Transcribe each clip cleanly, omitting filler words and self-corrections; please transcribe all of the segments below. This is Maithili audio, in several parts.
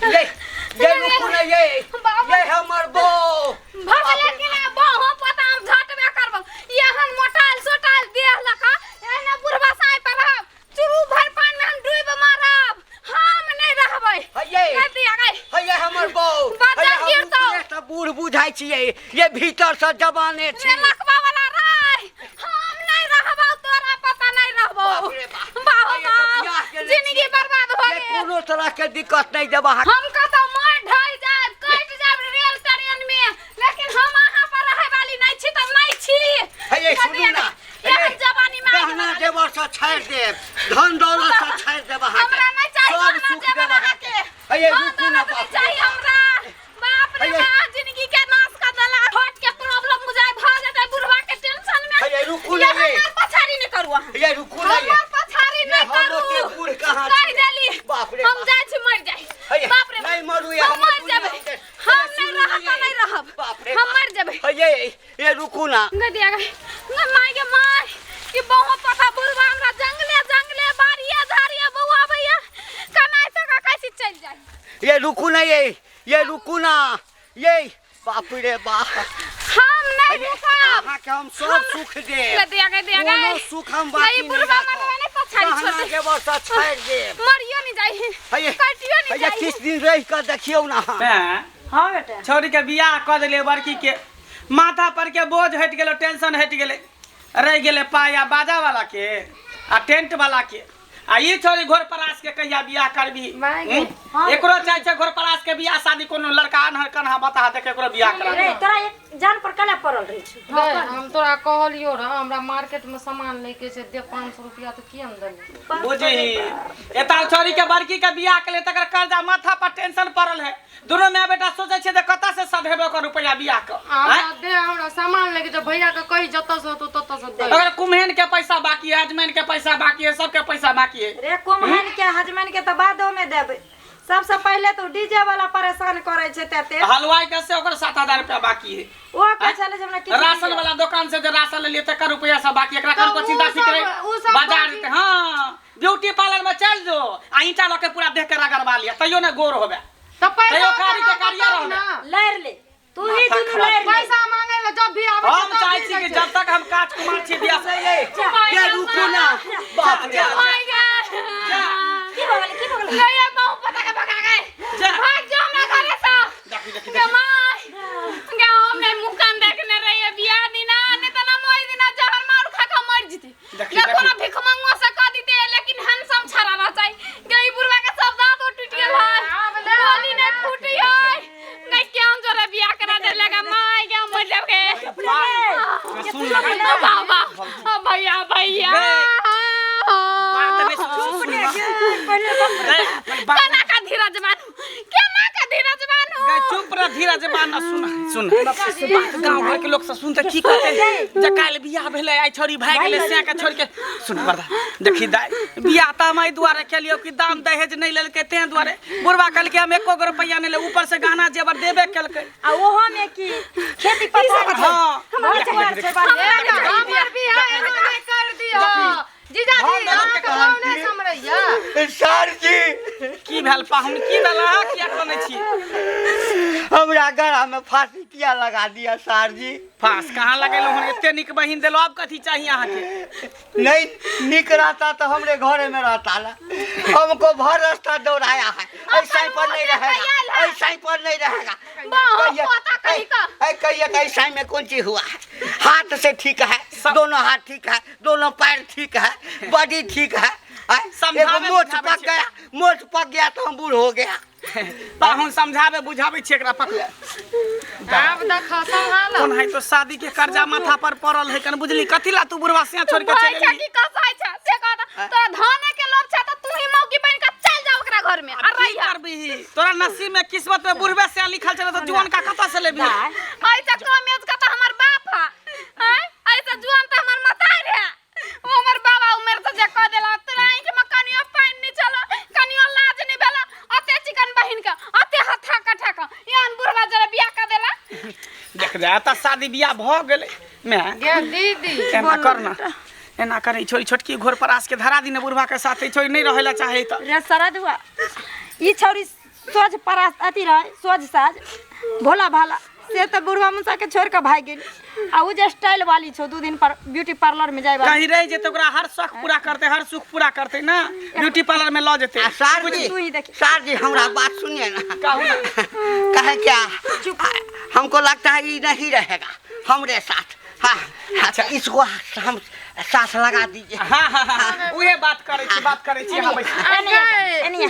ये ये रुकू ना ये ये हमर बो भगले कि ना बहु पता हम झटबे करबो एहन मोटाल सोटाल देह लका एहने बुढ़वा साई पर रहब चुरू भर पान में हम डूब मारब हम नहीं रहबै हये कह दिया गई हये हमर बो बाजार गिरतौ। से बूढ़ बुझाइ छियै ये भीतर से जवाने छी रे लखवा वाला राय हम नहीं रहबो तोरा पता नहीं रहबो बाप रे बाप। बाहो ये तो बियाह बाप के जिंदगी बर्बाद हो ये गेल कोनो तरह के दिक्कत नहीं देब अहाँ हम कतौ मर ढहि जायब कटि जायब रेल ट्रेन में लेकिन हम अहाँ पर रहै वाली नहीं छी तऽ नहीं छी हये सुनू ना एहन जवानी में आगि गहना लगा जेवर से छाड़ि देब धन दौलत से छाड़ि देब अहाँके हमरा नहीं चाही सब गहना सुख जेवर देब अहाँके हये धन रुकू ना दौलत नहीं बाप रे चाही बाप। हमरा बाप रे हये। बाप जिंदगी के नाश कर देला हार्ट के प्रॉब्लम बुझाय भ जेतै बुढ़वा के टेंशन में हये रुकू ना ये ये हमर पछाड़ी नहीं करू अहाँ ये रुकू ना ये हमर पछाड़ी ये नहीं हम करू ओते बूढ़ कहाँ कहि छियै? देली बाप रे हम बाप। जाइ छी मर जाइ हये, बाप रे नहीं मरू ये हम हमर मर दुनिया जेबै उजड़- हम हये, नहीं सुनू रहब ये। तऽ नहीं रहब बाप रे हम बाप। मर जेबै हये ये रुकू ना गदिया गई गे माय गे माय कि बहुत पता बुढ़वा हमरा जंगले जंगले बाड़िए झाड़िए बौआ भैया कनाइ तो कैसे चलि जाइ ये रुकू ना ये रुकू ना ये बाप रे बाप हम नहीं रुकब अहाँके हम सब सुख देब गदिया गई दिया कोनो गई सुख हम बाकी नहीं नहीं बुढ़वा राखब मनवा नहीं पछाड़ी छोड़ गहना दे जेवर से छाड़ि देब मरियो नहीं जाइ हये कटियो नहीं हये जाइ किछु दिन रहि कऽ देखियौ ना अहाँ हैं? हाँ बेटा छौड़ी के बियाह कऽ देलियै बड़की के माथा पर के बोझ हटि गेलै टेंशन हटि गेलै रहि गेलै पाइ आ बाजा वाला के आ टेंट वाला के आ ई छौड़ी घोर परास के कहिया बियाह करबी माय गे, हूँ? हाँ। एकरो चाहे छै घोर परास के बियाह शादी कोनो लड़का अनहर कन्हा बता देख एकरो बियाह करा रे तोरा एक जान पर कला पड़ल रहै छौ गै, हम तोरा कहलियो रह हमरा मार्केट में सामान लैके छै दे 500 रुपया तऽ किया ने देलही बुझही एता छौड़ी के बड़की के बियाह के लिए तकर कर्जा माथा पर टेंशन पड़ल है दुनू माय बेटा सोचै छियै जे कतऽ से सधेबै ओकर रुपैआ बियाह के हमरा आँय? दे हमरा सामान लैके छै भैया के कही जतऽ से होतौ ततऽ से दे अगर कुम्हेन के पैसा बाकी है अजमैन के पैसा बाकी है सबके पैसा बाकी है रे कुम्हन के हजमैन के तऽ बादो में देबै सबसे पहिले तऽ डीजे वाला परेशान करै छै तेते हलवाई के से ओकर 7,000 रुपया बाकी है ओ कहै छलै जे हमरा किछु राशन दिअ। वाला दुकान से जे राशन लेलिए तकर रुपया सब बाकी एकरा तऽ कन को चिंता उ सब- फिक्र उ सब बाजार बाकी- जेतै हाँ ब्यूटी पार्लर में चल जो आ ईंटा लऽ के पूरा देह के रगड़वा लिया तैयो ने गोर होबे तऽ पैसा तैयो कारी के ओकरा कारिया बताउ रहबै। ना। लड़ि ले तू ही माथा दुनू खराब। लड़ि ले पैसा मांगे ले जब भी आबै छै हम तब चाहै भी छी कि दै छै। जब तक हम काज कुमार छी बियाह से ये रुकू ना बाप रे बाप। माय गे की भऽ गेलै की भऽ गेलै गई ये बहु पता के भगा गए जा। भाग जो हमरा घरे से देखी देखी गे माय गे हम नहीं मुँह कान देखने रहिए बियाह दिना नहीं तो ना मोई दिना जहर मार खा खा मर जीती देखी, गे देखी। कोनो भिख मंगवा से कह दीते लेकिन हैंडसम छड़ा ना चाहिए गे ई बुढ़वा के सब दांत टूट गेल है आब ले, बोली नहीं फूटी है नहीं क्यों जोरे बियाह करा दे लगा माय गे मर जाब के सुन ना बाबा ओ भैया भैया बात नहीं सुन सुन ना। रे, बात केना का धीरज बानू केना का धीरज बानू गै चुप रह धीरज बान सुन सुन बात गांव घर के लोग सब सुनते की कहते जे काल्हि बियाह भेलै आइ छोरी भागि गेलै सैं के छोड़ के सुन बरदा देखी दाइ बियाह तऽ हम एहि दुआरे केलियौ कि दान दहेज नहि लेलकै तें दुआरे बुढ़वा कहलकै हम एको गो रुपैआ नहि लेब ऊपर से गहना जेवर देबे केलकै आ ओहो में की खेती पथारी छै हाँ घर दुआर छै बाल हमर बियाह एना नहि कर दिअ जीजाजी हम अहाँके कहल गाँव नहि छी। सम्हरैया सर जी की भेल पाहुन की भेल अहाँ किया कनै छी हमरा गला में फांसी किया लगा दिया सर जी फांस कहाँ लगेलहुँ हन एते नीक बहिन देलहुँ आब कथी चाही अहाँके नहीं निक रहता तो हमरे घरे में रहता ना हमको भर रास्ता दौड़ाया है ऐसा ही पर नहीं रहेगा ऐसा ही पर नहीं रहेगा बाहो, पोता कहीं का। कहिए तो ऐसा में कौन चीज हुआ है हाथ से ठीक है दोनों हाथ ठीक है दोनों पैर ठीक है बॉडी ठीक है आय, समझावे एगो मोच बुझावे पक छै। गया मोच पक गया तो हम बूढ़ हो गया पाहुन समझाबे बुझाबे छी एकरा पकड़ आब देख सम्हाल कोन है तो शादी के कर्जा माथा पर पड़ल है कन बुझली कथी ला तू बुढ़वा से छोड़ के भाई चल छा गेली की कसाई छा से कहता तोरा धने के लोभ छा त तू ही मौकी बन के चल जा ओकरा घर में आ की रही करबी तोरा नसीब में किस्मत में बुढ़वे से लिखल चले तो जुआन का कतऽ से लेबी ऐसा कम एज का त हमर बाप हा हैं ऐसा जुआन त हमर मतार है ओ हमर बाबा उमेर से जे कह देला तोरा आँखि में कनियो पानि नहीं चलो कनियो लाज नहीं भेला अते चिकन बहिन के अते हथा कठा के एहन बुढ़वा जरा बियाह कर देला देख जा तऽ शादी बियाह भऽ गेलै मैं गे दीदी एना कर ना एना करे छोरी छोटकी घोर पर आस के धरा दी ने बुढ़वा के साथ छोरी नहीं रहे ला चाहे तऽ रे सरदुआ ई छौरी सोझ परास अथी रहे सोझ साझ भोला भाला से तऽ बुढ़वा मुसा के छोड़ के भागि गेली आ उ जे स्टाइल वाली छौ 2 दिन पर ब्यूटी पार्लर में जाय वाली। कहीं रह जेते ओकरा हर शौक पूरा करते, हर सुख पूरा करते ना, ब्यूटी पार्लर में ल जेते। आ सर जी, तू ही देखी। सर जी, हमरा बात सुनिए ना। कहू ना। कहे क्या, हमको लगता है ये नहीं रहेगा हमरे साथ। हाँ अच्छा, इसको हम साथ लगा दीजिए। हाँ हाँ हाँ, उहे बात करै छी, बात करै छी। हाँ, बैस। एनिया एनिया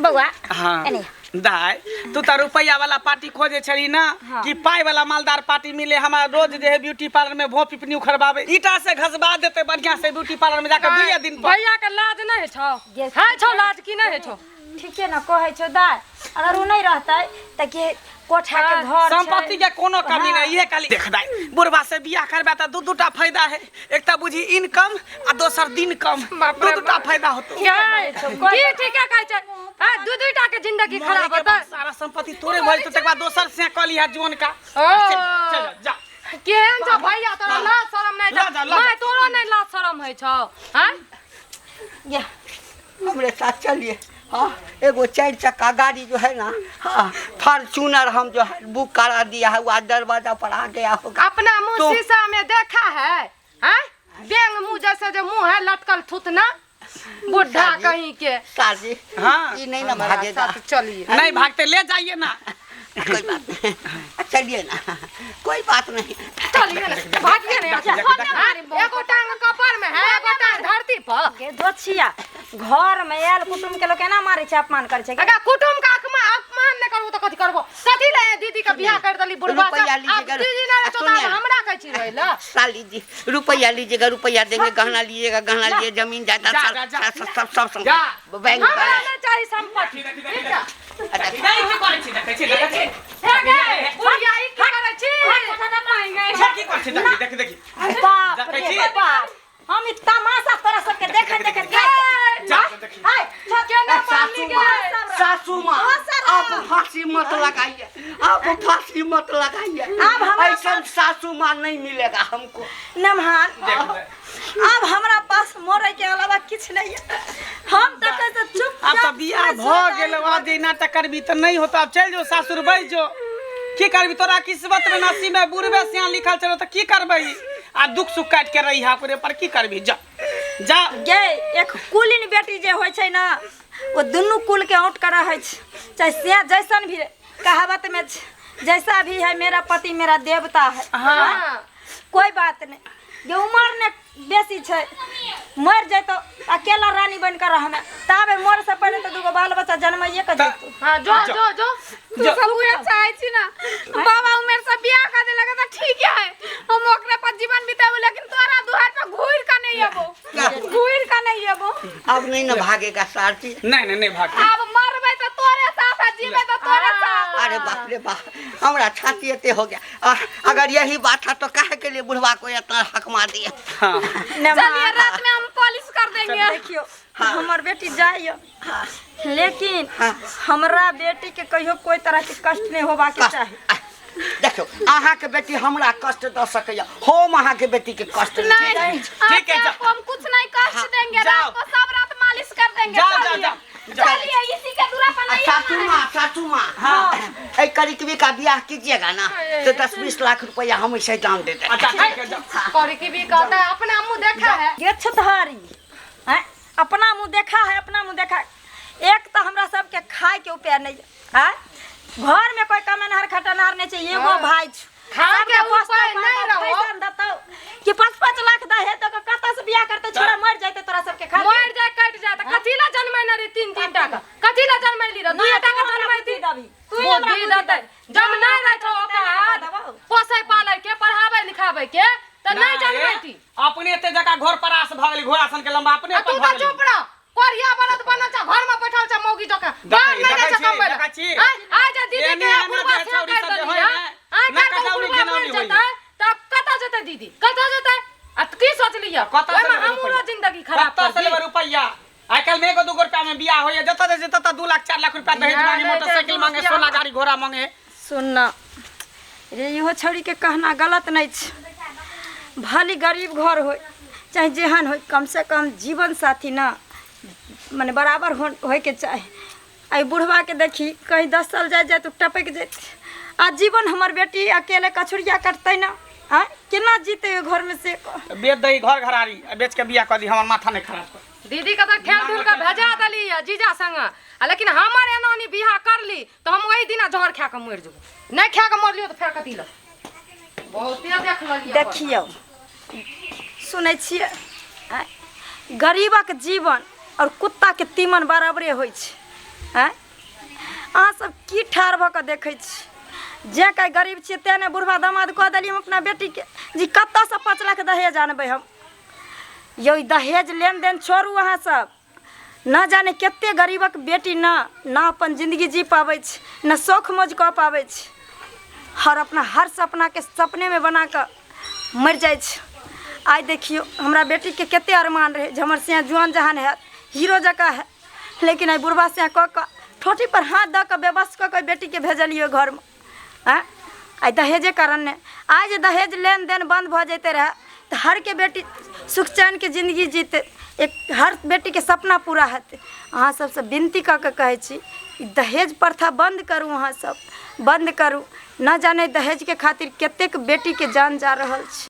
बौआ। हाँ। एनिया। दाय, तू तऽ रुपैया वाला पार्टी खोजे छली ना? हाँ। कि पाई वाला मालदार पार्टी मिले हमरा, रोज जे है ब्यूटी पार्लर में भों पिपनी उखड़बावे, ईटा से घसबा देते बढ़िया से ब्यूटी पार्लर में जाकर दुइये दिन पर। भैया के लाज नहीं है छौ? है छौ लाज कि नहीं है छौ? ठीके न कहै छौ दाय, अगर उ नहीं रहतै तऽ के कोठा के घर छै। संपत्ति के कोनो कमी नहीं। इहे खाली देख दाय, बुढ़वा से बियाह करबा तऽ दू दूटा फायदा है, एक तऽ बुझी इनकम आ दोसर दिन कम, दू दूटा फायदा होतो। की ठीके कहै छै? हाँ, दू दूटा के जिंदगी खराब मरे के होतै। बाद सारा संपत्ति तोरे भइल तो तकर बाद दोसर से कऽ लिहा जोन का। ओ। चल चल जा। केहन छौ भैया, तोरा लाज शरम नहीं ला जा, छौ? ला जा। माय, तोरो नहीं लाज शरम है छौ? हाँ। ये। हमरे साथ चलिए। हाँ, एगो चार चक्का गाड़ी जो है ना, हाँ, फॉर्चूनर हम जो है बुक करा दिया है, वो आज दरवाजा पर आ गया होगा। अपना मुंह शीशा में देखा है? हाँ, बेंग मुंह जैसे जो मुंह है लटकल थुतना, बुढ़ा कहीं के। सर जी। हाँ। ये नहीं ना भागेगा? साथ चलिए। नहीं भागते, ले जाइए ना। कोई बात नहीं, चलिए ना, कोई बात नहीं। चलिए ना, भागिए ना। हाँ, एगो टांग कपार में है, एगो टांग धरती पर। के दोछिया, घर में आयल कुटुम के लोग केना मारे छै, अपमान करे छै? अगर कुटुम का अपमान अपमान नहीं करबो तो कथी करबो? कथी ले दीदी के बियाह कर देली बुढ़वा से? रुपैया आब लीजिएगा। दीदी ना रहे तो सुनिए ना। हमरा कहै छी रहै ला। साली जी, रुपया लीजिएगा, रुपया देंगे, गहना लीजिएगा, गहना लिए, जमीन जायदाद जा, सब जा, जा। सब सब सब सब जा। बैंक हमरा बैलेंस। नहीं चाही संपत्ति, ठीक है? नहीं, की करै छी? देखै छी, देखै छी। हे गे बुढ़िया, ई की करै छी? की करै छी? देखी देखी देखी। बाप देखै रे छी? बाप, हम ई तमाशा तोरा सबके देखत देखत जा, देखी। हाय। केना सासू मारली माँ, गे? सासू माँ, आप फांसी मत लगाइए, आप फांसी मत लगाइए। अब हमरा ऐसा सासू माँ नहीं मिलेगा हमको। नमहान। देख ले। अब हमरा पास मरे के अलावा किछु नहीं है, हम तऽ कहै छी चुप। आब तऽ बियाह भऽ गेल, आब जे नाटक करबी तऽ नहि होतो। आब चलि जो सासुर, बैस जो। की करबी, तोरा किस्मत में नसीब में बुढ़बे सियान लिखल छलो तऽ की करबै? आ दुख सुख काटि के रही ओकरे पर, की करबी? जा जा। गे, एक कुलीन बेटी जे होइ छै ने, ओ दुनू कुल के औट कर रहै छै, चाहे से जैसन भी रहे। कहावत में छै, जैसा भी है मेरा पति मेरा देवता है। हाँ। कोई बात नहीं, जे उमर ने बेसी छै, मर जैतो अकेला रानी बन कर रहमे, ताबे मर से पहिले तऽ दूगो बाल बच्चा जन्मैये के जैतो। हाँ, जो जो जो। तू सब उहे चाहै छी ना? बाबा उमेर से बियाह कर देलक तऽ ठीक है, हम ओकरे पर जीवन बिताबू, लेकिन तोरा दुआर पर घूर के नहीं अबो, घूर के नहीं अबो। अब नहीं ना भागेगा सर जी। नहीं नहीं नहीं भाग। आब मरबै तऽ तोरे साथ आ जीबै तऽ तोरे साथ। अरे बाप रे बाप, हमरा छाती एते हो गया। अगर यही बात था तो काहे के लिए बुढ़वा को इतना हक मार दिए? हाँ। चलिए, रात में हम पॉलिश कर देंगे। देखियो, हमर बेटी जाइए, लेकिन हमरा बेटी के कहियो कोई तरह के कष्ट नहीं होबा के चाही। देखियो, अहाँ के बेटी हमरा कष्ट दऽ सकैया, हम अहाँ के बेटी के कष्ट नहीं। नहीं। ठीक है, आपको हम कुछ नहीं कष्ट देंगे। जाओ। रात को सब रात मालिश कर देंगे। जाओ, जाओ, चलिए। जाओ, जाओ। चलिए, इसी के दूरा पर नहीं सासू आना है। माँ, सासू माँ, हाँ, करिकबी का ब्याह कीजिएगा ना तो 10-20 लाख रुपया हम इसे दान दे देंगे। अच्छा, ठीक है, जाओ। करे की भी कहता है, अपना मुंह देखा है? ये छुतहारी हैं, अपना मुंह देखा है, अपना मुंह देखा है। एक तो हमरा सबके खाय के उपाय नहीं है, घर में कोई कमेनहार खटनहार नहीं छै, एगो भाई छै। खाय के सबके उपाय पोसतौ, नहीं पालतौ, रहो। फैशन देतौ कि 5-5 लाख दहे तो कतऽ से बियाह करतै छोरा? मर जैतै तोरा सबके खा। मर जाए, कटि जाए तऽ कथी ला जन्मेने रही? तीन तीन टा के कथी ला जन्मैली रह? दुए टा के जन्मैती। देबही तू ही हमरा बुद्धि बुद्धि देतै। देबही। जब नहीं रहै छौ औकात देबौ। पोसै पालै के, पढ़ाबै लिखाबै के, तऽ नहीं जन्मैती। अपने एते जगह घर पर आस भऽ गेली, घोड़ा सन के लंबा अपने आ तू अपन भऽ तऽ गेली। चुप रह। कोरिया बनत बनल छ, घर में बैठल छ मौगी जकाँ, बाहर नहीं जाइ देखै छ छी, कमबै देखै छी। आइ जे दीदी एने के एने बुढ़वा जे से छौरी कर सब जे देली होइ हँ, ने, आइ ना काल्हि कटौनी बुढ़वा घिनौनी मरि होइए। जेतै तऽ कतऽ जेतै दीदी, कतऽ जेतै? आ की सोचलियै? कतऽ से ओहिमे लेबै हमरो रुपैआ? जिंदगी खराब कतऽ से कर दी। लेबै रुपैआ? आइ काल्हि में एगो दूगो रुपया में बियाह होइए, जतऽ जाइ छै ततऽ 2 लाख 4 लाख रुपया दहेज नहि, मांगे, नहि, मोटरसाइकिल मांगे, रुपया सोना, गाड़ी घोड़ा मांगे। सुन न रे, इहो छौड़ी के कहना गलत नहीं छै। भली गरीब घर हो चाहे जेहन हो, कम से कम जीवन साथी ना मने बराबर हो होइके चाही। एहि बुढ़बाके देखी कहीं 10 साल जाइत जाइत ओ टपकि जेतै आ जीवन हमर बेटी अकेले कछुरिया कटतै ने। आँय, केना जीतै ओहि घरमे से कह। बेच दही घर घरारी आ बेच के बियाह कऽ दी, हमर माथा नहि खराब कर। दीदी के तऽ ठेल ठुल के भेजा देली है जीजा संग आ, लेकिन हमर एना नहीं बियाह करली तऽ हम ओहि दिना जहर खा के मरि जेबो। नहीं खा के मरलियो तऽ फेर कथी लग बहुते देख लेलियै। देखियौ, सुनै छियै? आँय, गरीबक जीवन आओर कुत्ताके तीमन बराबरे होइ छै। आँय, अहाँ सब की ठाढ़ भऽ कऽ देखै छी? जे काल्हि गरीब छियै तेँ ने बुढ़बा दामाद कऽ देलियै हम अपना बेटीके जी। कतऽसँ 5 लाख दहेज आनबै हम यौ? ई दहेज लेनदेन छोड़ू अहाँ सब। न जाने कते गरीबक बेटी न न अपन जिंदगी जी पाबै छै, न शौख मौज कऽ पाबै छै, हर अपना हर सपनाके सपनेमे बना कऽ मरि जाइ छै। आइ देखियौ, हमरा बेटीके कते अरमान रहै जे हमर सियाँ जुआन जहान हैत, हीरो जकाँ हैत, लेकिन आइ बुढ़बा सियाँ कऽ कऽ ठोठी पर हाथ दऽ कऽ बेबस कऽ कऽ बेटीके भेजलियै घरमे। आँय, आइ दहेजे कारण ने। आइ जे दहेज लेनदेन बन्द भऽ जैते रहए तऽ हरके बेटी सुख चैनके जिंदगी जीते, एक हर बेटीके सपना पूरा हेतै। अहाँ सबसँ विनती कऽ कऽ कहै छी, ई दहेज प्रथा बन्द करू, अहाँ सब बन्द करू। न जाने दहेजके खातिर कतेक बेटीके जान जा रहल छै।